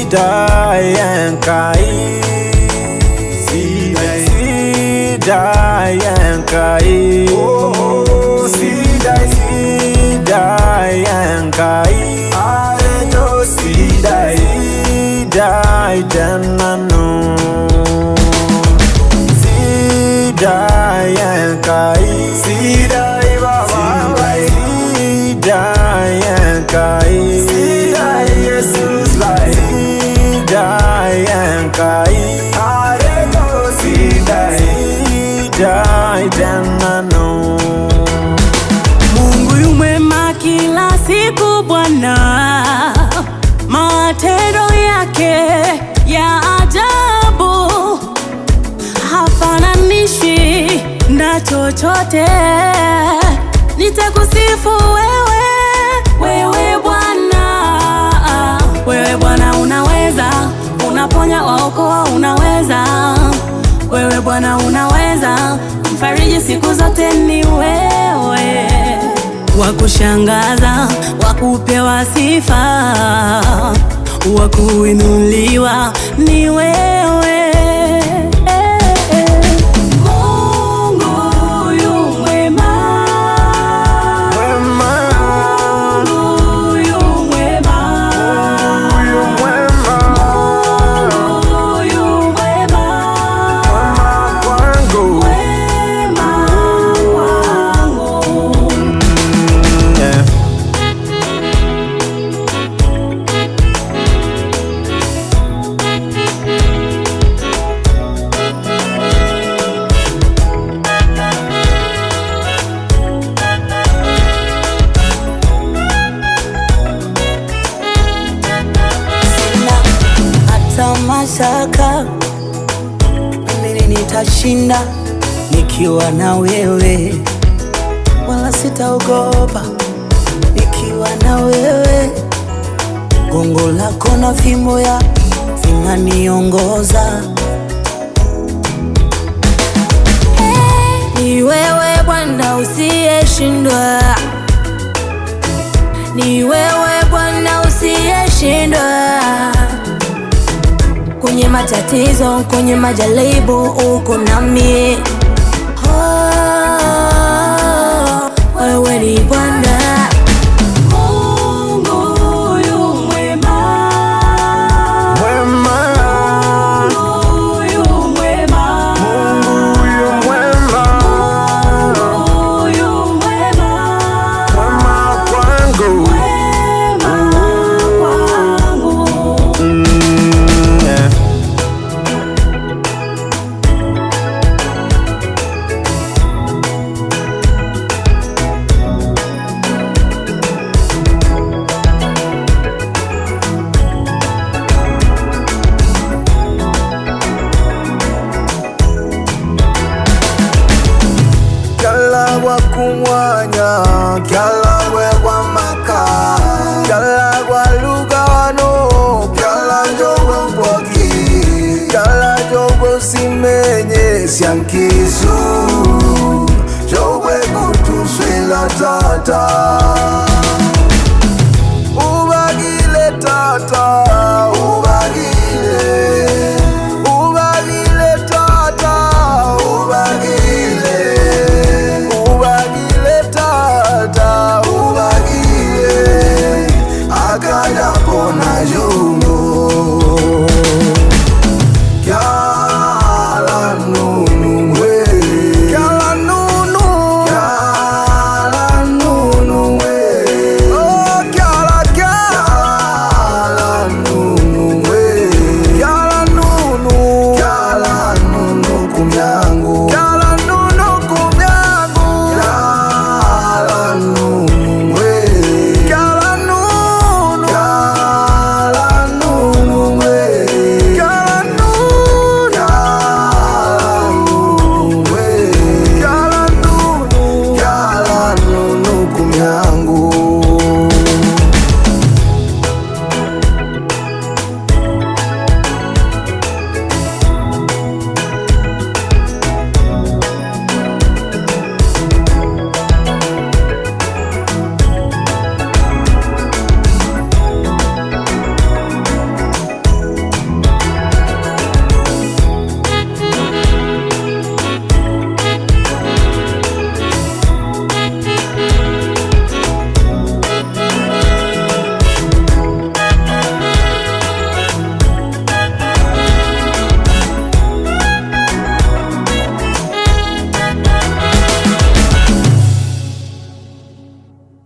Sidayenkai, Sidayenkai, oh Sidai, Sidayenkai, Arejo Sidai, Sidai Denanu, Sidayenkai, Sidai Baba, Sidayenkai, Sidai Jesus lai, Sidayenkai, Arejo Sidai, Sidai Denanu. Mungu yu mwema kila siku Bwana, matendo yake ya ajabu, hafananishwi na chochote. Nitakusifu wewe, wewe Bwana, wewe Bwana unaweza, unaponya, waokoa, unaweza. Wewe Bwana unaweza, mfariji siku zote ni wewe, wakushangaza, wakupewa sifa, wakuinuliwa ni wewe. Mungu yu mwema, Mwema, Mungu yu mwema, yu mwema, Mungu yu mwema, mwema kwangu. mwema kwangu. Yeah. Sina hata mashaka, mimi nitashinda nikiwa na wewe, wala sitaogopa nikiwa na wewe. Gongo lako na fimbo ya vinaniongoza. Ni wewe Bwana usiyeshindwa, ni wewe Bwana usiyeshindwa. Kwenye matatizo, kwenye majaribu, uko nami. Oh, wewe ni Bwana. Mungu yu mwema, Mwema, Mungu yu mwema, Mungu yu mwema, Mungu yu mwema, mwema kwangu. mwema kwangu. Yeah. Kyala wakumwanya, kyala we maka, kyala wa lugano, kyala jowe mpoki, kyala jowe simenye siankizu, jowe kutuswila tata.